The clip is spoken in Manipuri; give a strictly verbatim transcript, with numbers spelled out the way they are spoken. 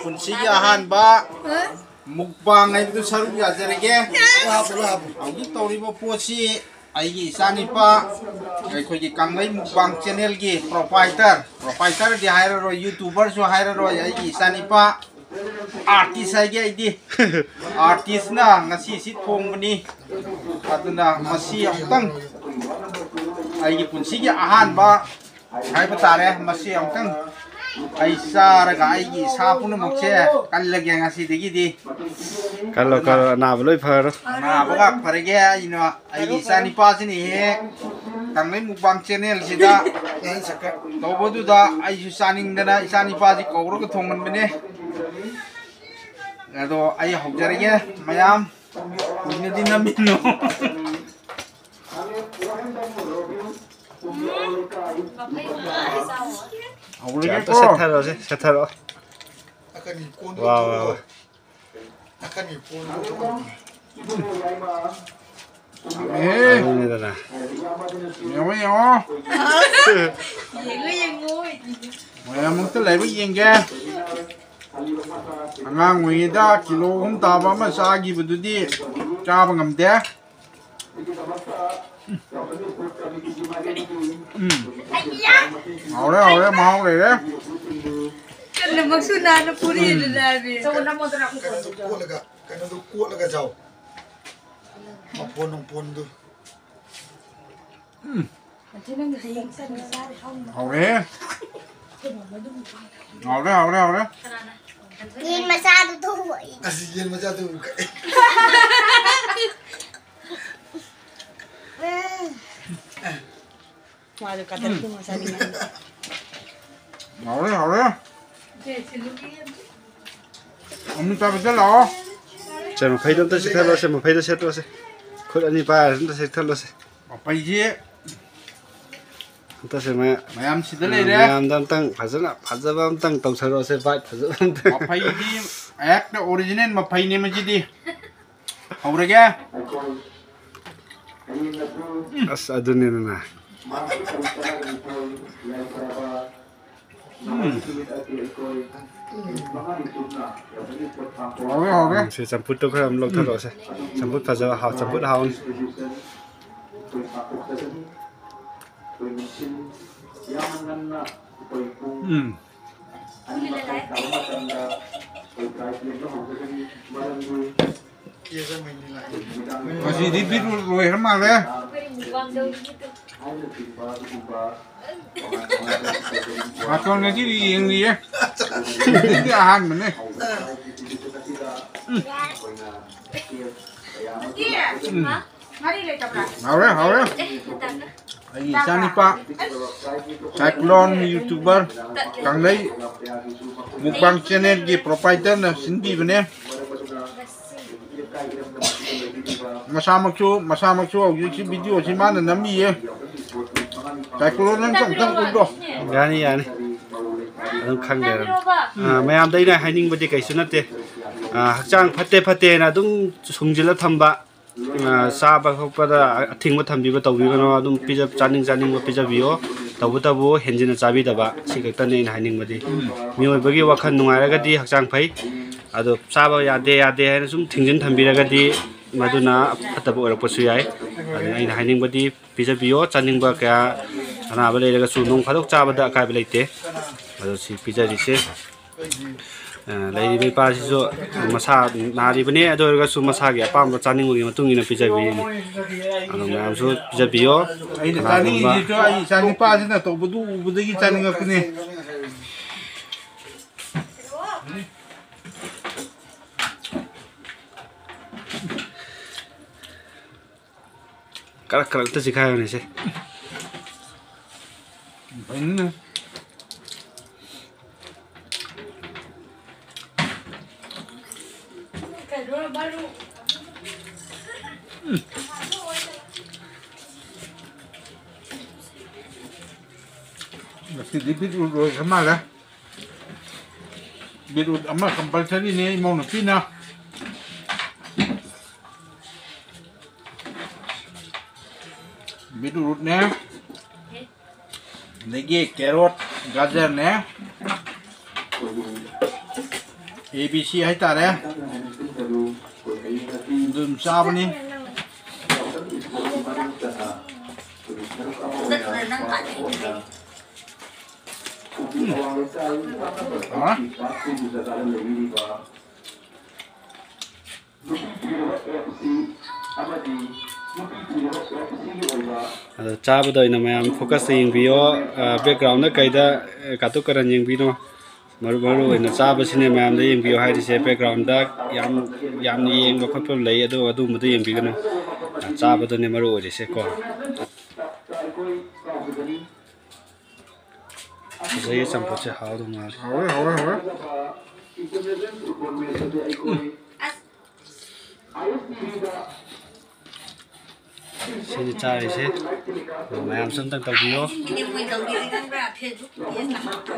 ꯄꯨꯟꯁꯤꯒꯤ ꯑꯍꯥꯟꯕ ꯃꯨꯛꯕꯥꯡ ꯍꯥꯏꯕꯗꯨ ꯁꯔꯨꯛ ꯌꯥꯖꯔꯒꯦ꯫ ꯍꯧꯖꯤꯛ ꯇꯧꯔꯤꯕ ꯄꯣꯠꯁꯤ ꯑꯩꯒꯤ ꯏꯆꯥꯅꯤꯄꯥ, ꯑꯩꯈꯣꯏꯒꯤ ꯀꯪꯂꯩ ꯃꯨꯛꯕꯥꯡ ꯆꯦꯅꯦꯜꯒꯤ ꯄ꯭ꯔꯣꯄꯥꯏꯇꯔ, ꯄ꯭ꯔꯣꯄꯥꯏꯇꯔꯗꯤ ꯍꯥꯏꯔꯔꯣꯏ, ꯌꯨꯇꯨꯕꯔꯁꯨ ꯍꯥꯏꯔꯔꯣꯏ, ꯑꯩꯒꯤ ꯏꯆꯥꯅꯤꯄꯥ ꯑꯥꯔꯇꯤꯁ ꯍꯥꯏꯒꯦ ꯑꯩꯗꯤ꯫ ꯑꯥꯔꯇꯤꯁꯅ ꯉꯁꯤꯁꯤ ꯊꯣꯡꯕꯅꯤ꯫ ꯑꯗꯨꯅ ꯃꯁꯤ ꯑꯃꯨꯛꯇꯪ ꯑꯩꯒꯤ ꯄꯨꯟꯁꯤꯒꯤ ꯑꯍꯥꯟꯕ ꯍꯥꯏꯕ ꯇꯥꯔꯦ꯫ ꯃꯁꯤ ꯑꯃꯨꯛꯇꯪ ꯑꯩ ꯆꯥꯔꯒ ꯑꯩꯒꯤ ꯏꯁꯥ ꯄꯨꯝꯅꯃꯛꯁꯦ ꯀꯜꯂꯒꯦ ꯉꯁꯤꯗꯒꯤꯗꯤ꯫ ꯀꯜꯂꯣ, ꯀꯜꯂꯣ, ꯑꯅꯥꯕ ꯂꯣꯏ ꯐꯔꯣ꯫ ꯑꯅꯥꯕꯒ ꯐꯔꯒꯦ꯫ ꯑꯩꯅ ꯑꯩꯒꯤ ꯏꯆꯥ ꯅꯤꯄꯥꯁꯤꯅ ꯍꯦꯛ ꯀꯪꯂꯩ ꯃꯨꯛꯕꯥꯡ ꯆꯦꯅꯦꯜꯁꯤꯗ ꯇꯧꯕꯗꯨꯗ ꯑꯩꯁꯨ ꯆꯥꯅꯤꯡꯗꯅ ꯏꯆꯥ ꯅꯤꯄꯥꯁꯤ ꯀꯧꯔꯒ ꯊꯣꯡꯍꯟꯕꯅꯦ꯫ ꯑꯗꯣ ꯑꯩ ꯍꯧꯖꯔꯒꯦ ꯃꯌꯥꯝ꯫ ꯀꯨꯏꯅꯗꯤ ꯅꯝꯃꯤꯅꯣ꯫ ꯍꯧꯔꯒꯦꯀꯣ꯫ ꯁꯦꯠꯊꯔꯣꯁꯦ, ꯁꯦꯠꯊꯔꯣ꯫ ꯅꯥꯀꯟꯒꯤ ꯀꯣꯟꯗꯣ ꯋꯥ, ꯋꯥ, ꯂꯧꯊꯣꯛꯑꯣ꯫ ꯋꯥ꯫ ꯅꯥꯀꯟꯒꯤ ꯀꯣꯟꯗꯣ ꯂꯧꯊꯣꯛꯑꯣ꯫ ꯑꯦ꯫ ꯑꯗꯨꯅꯤꯗꯅ꯫ ꯌꯦꯡꯉꯣ, ꯌꯦꯡꯉꯣ꯫ ꯌꯦꯡꯉꯣ, ꯌꯦꯡꯉꯣ꯫ ꯃꯌꯥꯝ ꯑꯝꯇ ꯂꯥꯏꯕꯛ ꯌꯦꯡꯒꯦ꯫ ꯑꯉꯥꯡ ꯑꯣꯏꯔꯤꯉꯩꯗ ꯀꯤꯂꯣ ꯑꯍꯨꯝ ꯇꯥꯕ ꯑꯃ ꯆꯥꯈꯤꯕꯗꯨꯗꯤ ꯆꯥꯕ ꯉꯝꯗꯦ꯫ ꯎꯝ꯫ ꯍꯥꯎꯔꯦ, ꯍꯥꯎꯔꯦ, ꯃꯍꯥꯎ ꯂꯩꯔꯦ꯫ ꯀꯟꯅꯃꯛꯁꯨ ꯅꯥꯟꯅ ꯄꯨꯔꯤꯗꯅ ꯍꯥꯏꯕꯤ꯫ ꯀꯩꯅꯣꯗꯣ ꯀꯣꯠꯂꯒ, ꯀꯩꯅꯣꯗꯣ ꯀꯣꯠꯂꯒ ꯆꯥꯎ꯫ ꯃꯐꯣꯟ ꯅꯨꯡꯐꯣꯟꯗꯨ꯫ ꯎꯝ꯫ ꯍꯥꯎꯔꯦ꯫ ꯍꯥꯎꯔꯦ, ꯍꯥꯎꯔꯦ, ꯍꯥꯎꯔꯦ꯫ ꯌꯦꯟ ꯃꯆꯥꯗꯨ ꯊꯣꯛꯂꯛꯏ꯫ ꯑꯁ, ꯌꯦꯟ ꯃꯆꯥꯗꯨ ꯀꯛꯑꯦ꯫ ꯎꯝ꯫ ꯃꯥꯗꯣ ꯀꯇꯔ ꯊꯣꯡꯕ ꯆꯥꯅꯤꯡꯉꯦ꯫ ꯍꯥꯎꯔꯦ, ꯍꯥꯎꯔꯦ꯫ ꯑꯃꯨꯛ ꯆꯥꯕ ꯆꯠꯂꯥꯛꯑꯣ꯫ ꯁꯦ, ꯃꯐꯩꯗꯣ ꯑꯝꯇ ꯆꯤꯛꯊꯠꯂꯣꯁꯦ, ꯃꯐꯩꯗꯣ ꯁꯦꯠꯇꯣꯛꯑꯁꯦ꯫ ꯈꯨꯠ ꯑꯅꯤ ꯄꯥꯏꯔ ꯑꯝꯇ ꯆꯤꯛꯊꯠꯂꯣꯁꯦ꯫ ꯃꯐꯩꯁꯤ ꯑꯝꯇꯁꯦ ꯃꯌꯥ-, ꯃꯌꯥꯝ ꯁꯤꯗ ꯂꯩꯔꯦ꯫ ꯃꯌꯥꯝꯗ ꯑꯝꯇꯪ ꯐꯖꯅ, ꯐꯖꯕ ꯑꯝꯇꯪ ꯇꯧꯊꯔꯛꯑꯣꯁꯦ, ꯚꯥꯏ, ꯐꯖꯕ ꯑꯝꯇꯪ꯫ ꯃꯐꯩꯗꯤ ꯍꯦꯛꯇ ꯑꯣꯔꯤꯖꯤꯅꯦꯜ ꯃꯐꯩꯅꯦ ꯃꯁꯤꯗꯤ꯫ ꯍꯧꯔꯒꯦ꯫ ꯑꯁ, ꯑꯗꯨꯅꯤꯗꯅ꯫ ꯎꯝ꯫ ꯍꯥꯎꯔꯦ, ꯍꯥꯎꯔꯦ꯫ ꯎꯝ, ꯁꯤ ꯆꯝꯐꯨꯠꯇꯣ ꯈꯔ ꯑꯃ ꯂꯧꯊꯔꯛꯑꯣꯁꯦ꯫ ꯆꯝꯐꯨꯠ ꯐꯖꯕ, ꯍꯥꯎ-, ꯆꯝꯐꯨꯠ ꯍꯥꯎꯅꯤ꯫ ꯎꯝ꯫ ꯉꯁꯤꯗꯤ ꯕꯤꯠꯔꯨꯠ ꯂꯣꯏꯈ꯭ꯔ ꯃꯥꯜꯂꯦ꯫ ꯕꯥꯇꯣꯟ ꯉꯁꯤꯗꯤ ꯌꯦꯡꯂꯤꯌꯦ꯫ ꯁꯤꯗꯤ ꯑꯍꯥꯟꯕꯅꯦ꯫ ꯎꯝ꯫ ꯎꯝ꯫ ꯍꯥꯎꯔꯦ, ꯍꯥꯎꯔꯦ꯫ ꯑꯩꯒꯤ ꯏꯆꯥꯅꯤꯄꯥ ꯁꯥꯏꯀ꯭ꯂꯣꯟ ꯌꯨꯇ꯭ꯌꯨꯕꯔ ꯀꯪꯂꯩ ꯃꯨꯛꯕꯥꯡ ꯆꯦꯅꯦꯜꯒꯤ ꯄ꯭ꯔꯣꯄꯥꯏꯇꯔꯅ ꯁꯤꯟꯕꯤꯕꯅꯦ꯫ ꯃꯁꯥꯃꯛꯁꯨ, ꯃꯁꯥꯃꯛꯁꯨ ꯍꯧꯖꯤꯛꯁꯤ ꯚꯤꯗꯤꯑꯣꯁꯤ ꯃꯥꯅ ꯅꯝꯃꯤꯌꯦ꯫ ꯁꯥꯏꯀ꯭ꯂꯣꯟ ꯅꯪꯁꯨ ꯑꯝꯇꯪ ꯎꯠꯂꯣ꯫ ꯌꯥꯅꯤ, ꯌꯥꯅꯤ꯫ ꯑꯗꯨꯝ ꯈꯪꯗꯦ꯫ ꯑꯥ, ꯃꯌꯥꯝꯗ ꯑꯩꯅ ꯍꯥꯏꯅꯤꯡꯕꯗꯤ ꯀꯩꯁꯨ ꯅꯠꯇꯦ꯫ ꯑꯥ, ꯍꯛꯆꯥꯡ ꯐꯠꯇꯦ ꯐꯠꯇꯦꯅ ꯑꯗꯨꯝ ꯁꯨꯡꯖꯤꯜꯂ ꯊꯝꯕ, ꯑꯥ, ꯆꯥꯕ ꯈꯣꯠꯄꯗ ꯑꯊꯤꯡꯕ ꯊꯝꯕꯤꯕ ꯇꯧꯕꯤꯒꯅꯨ꯫ ꯑꯗꯨꯝ ꯄꯤꯖ-, ꯆꯥꯅꯤꯡ ꯆꯥꯅꯤꯡꯕ ꯄꯤꯖꯕꯤꯌꯣ꯫ ꯇꯧꯕꯇꯕꯨ ꯍꯦꯟꯖꯤꯟꯅ ꯆꯥꯕꯤꯗꯕ, ꯁꯤ ꯈꯛꯇꯅꯤ ꯑꯩꯅ ꯍꯥꯏꯅꯤꯡꯕꯗꯤ꯫ ꯃꯤꯑꯣꯏꯕꯒꯤ ꯋꯥꯈꯜ ꯅꯨꯡꯉꯥꯏꯔꯒꯗꯤ ꯍꯛꯆꯥꯡ ꯐꯩ꯫ ꯑꯗꯣ ꯆꯥꯕ ꯌꯥꯗꯦ, ꯌꯥꯗꯦ ꯍꯥꯏꯅ ꯁꯨꯝ ꯊꯤꯡꯖꯤꯟ ꯊꯝꯕꯤꯔꯒꯗꯤ ꯃꯗꯨꯅ ꯐꯠꯇꯕ ꯑꯣꯏꯔꯛꯄꯁꯨ ꯌꯥꯏ꯫ ꯑꯗꯨꯅ ꯑꯩꯅ ꯍꯥꯏꯅꯤꯡꯕꯗꯤ ꯄꯤꯖꯕꯤꯌꯣ꯫ ꯆꯥꯅꯤꯡꯕ ꯀꯌꯥ, ꯑꯅꯥꯕ ꯂꯩꯔꯒꯁꯨ ꯅꯣꯡ ꯐꯥꯗꯣꯛ ꯆꯥꯕꯗ ꯑꯀꯥꯏꯕ ꯂꯩꯇꯦ꯫ ꯑꯗꯣ ꯁꯤ ꯄꯤꯖꯔꯤꯁꯦ꯫ ꯑ, ꯂꯩꯔꯤꯕ ꯏꯄꯥꯁꯤꯁꯨ ꯃꯁꯥ ꯅꯥꯔꯤꯕꯅꯦ, ꯑꯗꯨ ꯑꯣꯏꯔꯒꯁꯨ ꯃꯁꯥꯒꯤ ꯑꯄꯥꯝꯕ ꯆꯥꯅꯤꯡꯕꯒꯤ ꯃꯇꯨꯡ ꯏꯟꯅ ꯄꯤꯖꯕꯤꯔꯤꯅꯤ꯫ ꯑꯗꯣ ꯃꯌꯥꯝꯁꯨ ꯄꯤꯖꯕꯤꯌꯣ꯫ ꯑꯩꯅ ꯀꯅꯥꯒꯨꯝꯕ ꯆꯥꯅꯤꯡꯉꯤꯁꯤꯁꯨ ꯑꯩ ꯏꯆꯥ ꯅꯨꯄꯥꯁꯤꯅ ꯇꯧꯕꯗꯨ ꯎꯕꯗꯒꯤ ꯆꯥꯅꯤꯡꯉꯛꯄꯅꯦ꯫ ꯀꯔꯛ ꯀꯔꯛꯇ ꯆꯤꯈꯥꯏꯕꯅꯤꯁꯦ꯫ ꯐꯩꯅꯦ꯫ ꯉꯁꯤꯗꯤ ꯕꯤꯠꯔꯨꯠ ꯂꯣꯏꯈ꯭ꯔ ꯃꯥꯜꯂꯦ꯫ ꯕꯤꯠꯔꯨꯠ ꯑꯃ ꯀꯝꯄꯜꯁꯔꯤꯅꯦ ꯏꯃꯧ ꯅꯨꯄꯤꯅ꯫ ꯕꯤꯠꯔꯨꯠꯅꯦ, ꯑꯗꯒꯤ ꯀꯦꯔꯣꯠ, ꯒꯥꯖꯔꯅꯦ, ꯑꯦ ꯕꯤ ꯁꯤ ꯍꯥꯏꯇꯥꯔꯦ꯫ ꯑꯗꯨꯝ ꯆꯥꯕꯅꯤ꯫ ꯎꯝ꯫ ꯍꯥꯎꯔꯦ꯫ ꯑꯗꯣ ꯆꯥꯕꯗ ꯑꯣꯏꯅ ꯃꯌꯥꯝ focus ꯇ ꯌꯦꯡꯕꯤꯌꯣ꯫ ꯑ, background ꯗ ꯀꯩꯗ, ꯑ, ꯀꯥꯇꯨ ꯀꯔꯟ ꯌꯦꯡꯕꯤꯅꯣ꯫ ꯃꯔꯨ, ꯃꯔꯨ ꯑꯣꯏꯅ ꯆꯥꯕꯁꯤꯅꯦ ꯃꯌꯥꯝꯗ ꯌꯦꯡꯕꯤꯌꯨ ꯍꯥꯏꯔꯤꯁꯦ꯫ Background ꯗ ꯌꯥꯝ, ꯌꯥꯝꯅ ꯌꯦꯡꯕ ꯈꯣꯠꯄ ꯂꯩ, ꯑꯗꯨ, ꯑꯗꯨꯝꯕꯗꯣ ꯌꯦꯡꯕꯤꯒꯅꯨ꯫ ꯆꯥꯕꯗꯨꯅꯦ ꯃꯔꯨ ꯑꯣꯏꯔꯤꯁꯦ ꯀꯣ꯫ ꯐꯖꯩꯌꯦ ꯆꯝꯐꯨꯠꯁꯦ, ꯍꯥꯎꯗꯧ ꯃꯥꯜꯂꯦ꯫ ꯍꯥꯎꯔꯦ, ꯍꯥꯎꯔꯦ, ꯍꯥꯎꯔꯦ꯫ ꯁꯤꯅꯤ ꯆꯥꯔꯤꯁꯦ꯫ ꯑꯗꯣ ꯃꯌꯥꯝꯁꯨ ꯑꯝꯇꯪ ꯇꯧꯕꯤꯌꯣ꯫ ꯁꯤꯅꯦ ꯃꯣꯏ ꯇꯧꯔꯤꯁꯦ ꯈꯪꯕ꯭ꯔꯥ? Facebook page ꯇ ꯍꯥꯞꯄ꯫